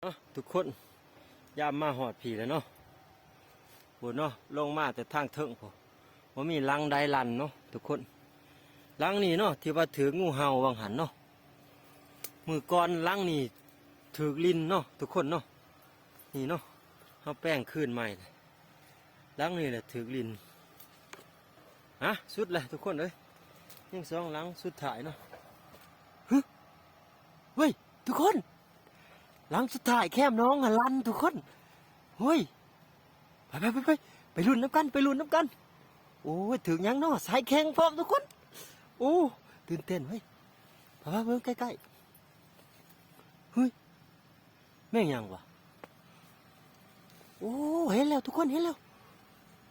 ເນາະທຸກຄົນ, ຍາມມາຮອດພີ້ແລ້ວເນາະ. ພຸ້ນເນາະ, ລົງມາແຕ່ທາງເທິງພຸ້ນ, ບໍ່ມີຫຼັງໃດລັ່ນເນາະທຸກຄົນ. ຫຼັງນີ້ເນາະ ທີ່ວ່າຖືກງູເຫົ່າວ່າງຫັ້ນເນາະ, ມື້ກ່ອນຫຼັງນີ້ຖືກຫຼິ້ນເນາະທຸກຄົນເນາະ. ນີ້ເນາະ, ເຮົາແປງຄືນໃໝ່. ຫຼັງນີ້ແຫຼະຖືກຫຼິ້ນ. ຮະ ສຸດແລ້ວທຸກຄົນເອີຍ, ຍັງສອງຫຼັງສຸດທ້າຍເນາະ. ຮຶ ເວີຍ ທຸກຄົນ, ຫຼັງສຸດທ້າຍແຄມໜອງຫັ້ນລັ່ນທຸກຄົນ. ເຮີ້ຍ ໄປໆໆໆ ໄປລຸ້ນນຳກັນ ໄປລຸ້ນນຳກັນ. ໂອ້ຍ ຖືກຫຍັງເນາະ, ສາຍແຂ່ງພ້ອມທຸກຄົນ. ໂອ້ ຕື່ນເຕັ້ນເວີຍ, ພາເບິ່ງໃກ້ໆ. ເຮີ້ຍ ແມ່ນຫຍັງວະ? ໂອ້ ເຫັນແລ້ວທຸກຄົນ ເຫັນແລ້ວ.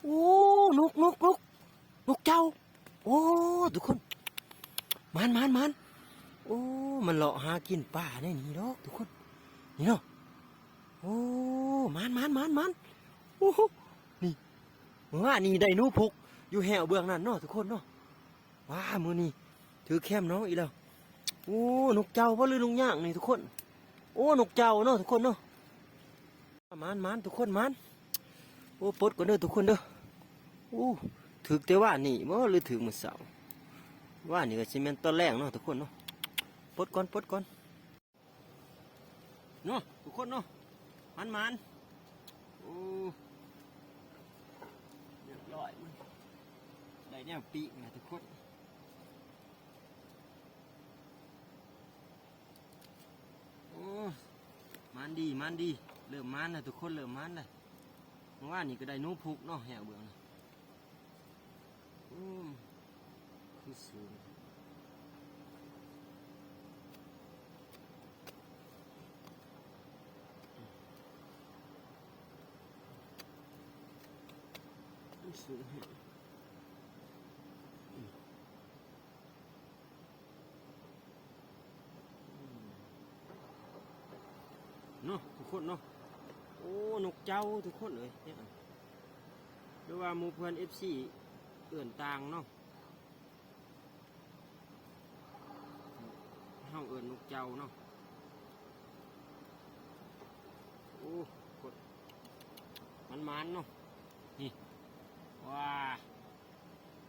ໂອ້ ນົກ ນົກ ນົກ ນົກເຈົ້າ. ໂອ້ ທຸກຄົນ ໝານ ໝານ ໝານ. ໂອ້ ມັນເລາະຫາກິນປາໃນນີ້ດອກທຸກຄົນ, ນີ້ເນາະ. ໂອ້ ໝານ ໝານ ໝານ ໝານ. ໂອ້ ນີ້ ມື້ວານນີ້ໄດ້ໜູພຸກຢູ່ແຮ້ວເບື້ອງນັ້ນເນາະທຸກຄົນເນາະ. ວ້າ ມື້ນີ້ຖືກແຄມໜອງອີກແລ້ວ. ໂອ້ ນົກເຈົ້າບໍ່ ຫຼືນົກຍາງນີ້ທຸກຄົນ? ໂອ້ ນົກເຈົ້າເນາະທຸກຄົນເນາະ. ໝານ ໝານ ທຸກຄົນ ໝານ. ໂອ້ ປົດກ່ອນເດີທຸກຄົນເດີ. ໂອ້ ຖືກແຕ່ວານນີ້ບໍ່ ຫຼືຖືກມື້ເຊົ້າ? ວານນີ້ກໍຊິແມ່ນຕອນແລງເນາະທຸກຄົນເນາະ. ປົດກ່ອນ ປົດກ່ອນ. ເນາະທຸກຄົນເນາະ, ໝານໆ. ໂອ້ ຮຽບຮ້ອຍ ໄດ້ແນວປີ້ງແລ້ວທຸກຄົນ. ໂອ້ ໝານດີ ໝານດີ, ເລີ່ມໝານແລ້ວທຸກຄົນ ເລີ່ມໝານແລ້ວ. ເມື່ອວານນີ້ກໍໄດ້ໜູພຸກເນາະ ແຮ້ວເບື້ອງນີ້. ໂອ້ ຄືສູງ ມັນສູງແຮງ. ເນາະທຸກຄົນເນາະ. ໂອ້ ນົກເຈົ້າທຸກຄົນເອີຍ, ຫຼືວ່າໝູ່ເພື່ອນເອັຟຊີເອີ້ນຕ່າງເນາະ, ເຮົາເອີ້ນນົກເຈົ້າເນາະ. ໂອ້ ໝານໆເນາະ ນີ້. ວ້າ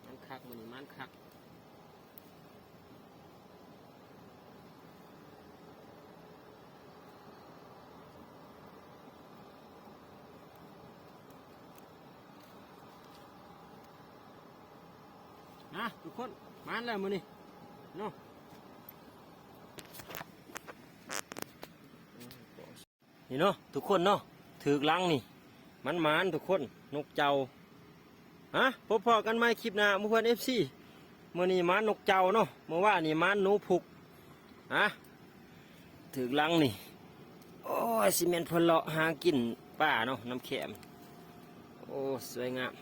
ມັນຄັກ ມື້ນີ້ມັນຄັກ. ນະ ທຸກຄົນ ມາແລ້ວມື້ນີ້ເນາະ. ນີ້ເນາະທຸກຄົນເນາະ, ຖືກຫຼັງນີ້ ໝານໆທຸກຄົນ, ນົກເຈົ້າ. ຮະ ພົບພໍ້ກັນໃໝ່ຄລິບໜ້າໝູ່ເພື່ອນເອັຟຊີ. ມື້ນີ້ໝານນົກເຈົ້າເນາະ, ເມື່ອວານນີ້ໝານໜູພຸກ. ຮະ ຖືກຫຼັງນີ້. ໂອ້ຍ ຊິແມ່ນເພິ່ນເລາະຫາກິນປາເນາະ ນ້ຳແຄມ. ໂອ້ ສວຍງາມ.